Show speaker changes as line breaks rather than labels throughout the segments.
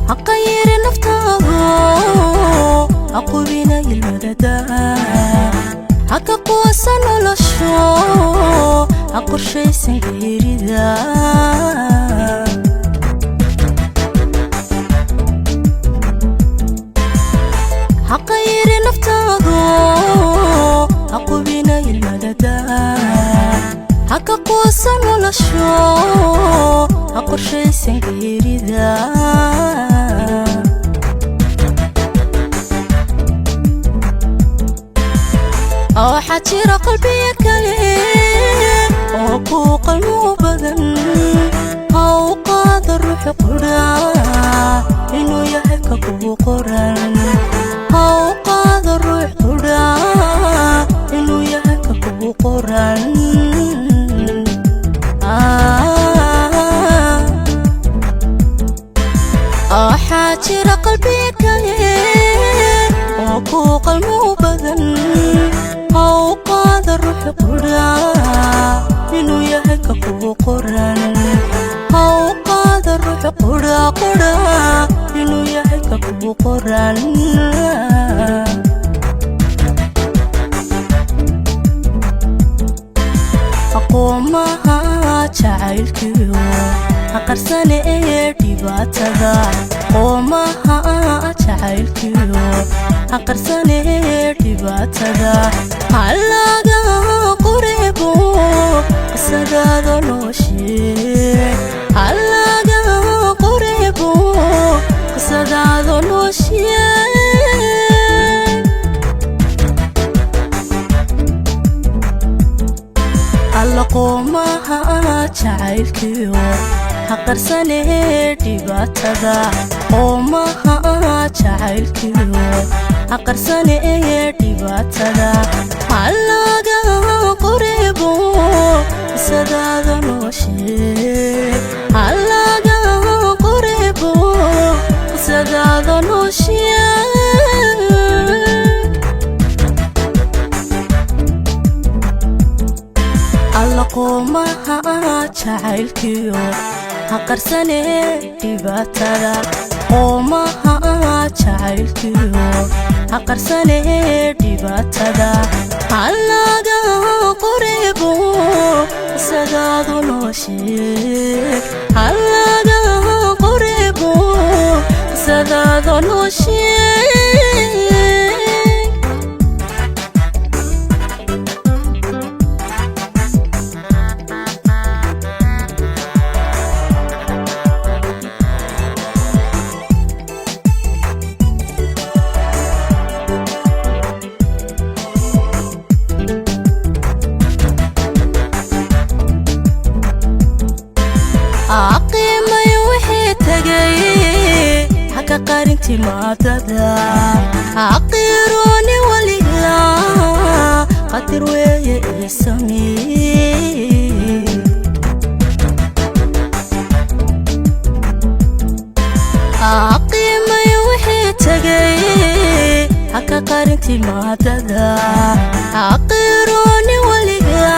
Haqayiri naftaado, haqubina ilmadada, haka quwasa nolosho, ha qorshaysan geerida. Haqayiri naftaado, haqubina ilmadada, haka quwasa nolosho, ha qorshaysan geerida. Waxaa jira qalbiya kale oo ku qalmo badan, ha u qaada ruuxu qudha inuu yahay ka kugu qoran, ha u qaada ruux qudha inuu yahay ka kugu qoran. Waxaa jira qalbiya kale oo ku qalmo badan, ha u qaada ruuxu qudha inuu yahay ka kugu qoran, ha u qaada ruuxu qudha qudha inuu yahay ka kugu qoran. Aqoomaha jacaylkiyo ha qarsane ee dhibaatada, qoomaha jacaylkiyo ha qarsane ee dhibaatada, halaga qoreebo qisadaada noo sheeg, halaga qoreebo qisadaada noo sheeg. Alla qoomaha jacaylkiyo ha qarsane dhibaatada, qoomaha jacaylkiyo ha qarsane dhibaatada, halaga qoreebo qisadaada noo sheeg, halaga qoreebo qisadaada noo sheeg. Alla qoomaha jacaylkiyo ha qarsane dhibaatada, qoomaha jacaylkiyo ha qarsane dhibaatada, halaga qoreebo qisadaadu noo sheeg, halaga qoreebo qisadaadu noo sheeg. Qiimay wixii tagay haka qarinti maadada, aqirooni weliga qadir weeye isamee. Qiimay wixii tagay haka qarinti maadada, aqirooni weliga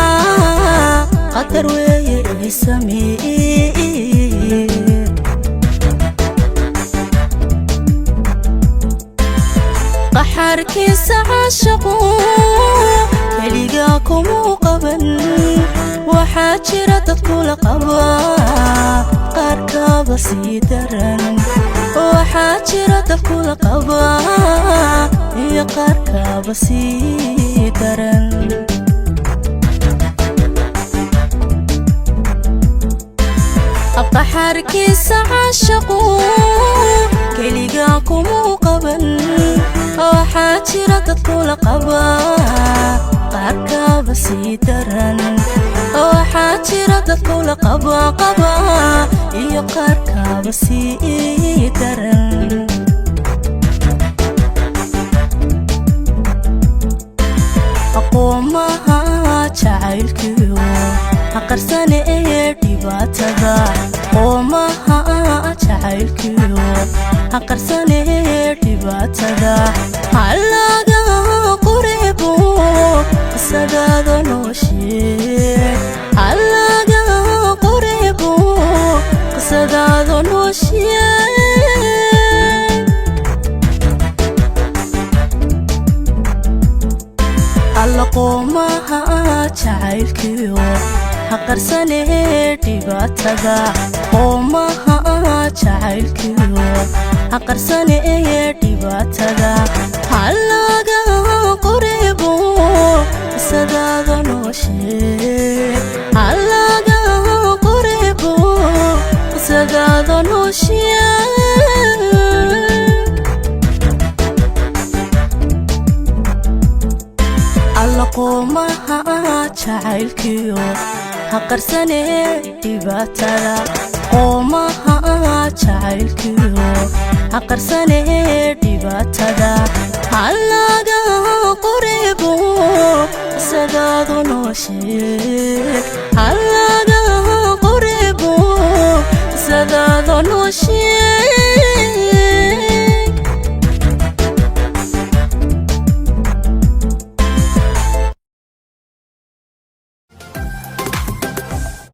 qadar weeye isamee. Qaxarkiisa caashaqu keligaa kumuu qaban, waxaa jira dad kula qaba qaarkaaba sii daran, waxaa jira dad kula qaba iyo qaarkaaba sii daran. Qaxarkiisa caashaqu keligaa kumuu qaban, waxaa jira dad kula qaba qaarkaaba sii daran, waxaa Waxaa jira dadkula qabaqaba iyo qaarkaaba sii daran. Aqoomaha jacaylkiyo haqarsane ee dhibaatada, qoomaha jacaylkiyo haqarsane ee dhibaatada, halaga qoreebo qisadaada noosheeg, halaga qoreebo qisadaada noosheeg. Alla qoomaha jacaylkiyo haqarsane dhibaatada, qoomaha jacaylkiyo haqarsane ee dhibaatada, halaga qoreebo qisadaada noosheeg, halaga qoreebo qisadaada noosheeg. Alla qoomaha jacaylkiyo haqarsane dhibaatada, qoomaha jacaylkiyo haqarsane dhibaatada, halaga qoreebo qisadaadu noosheeg,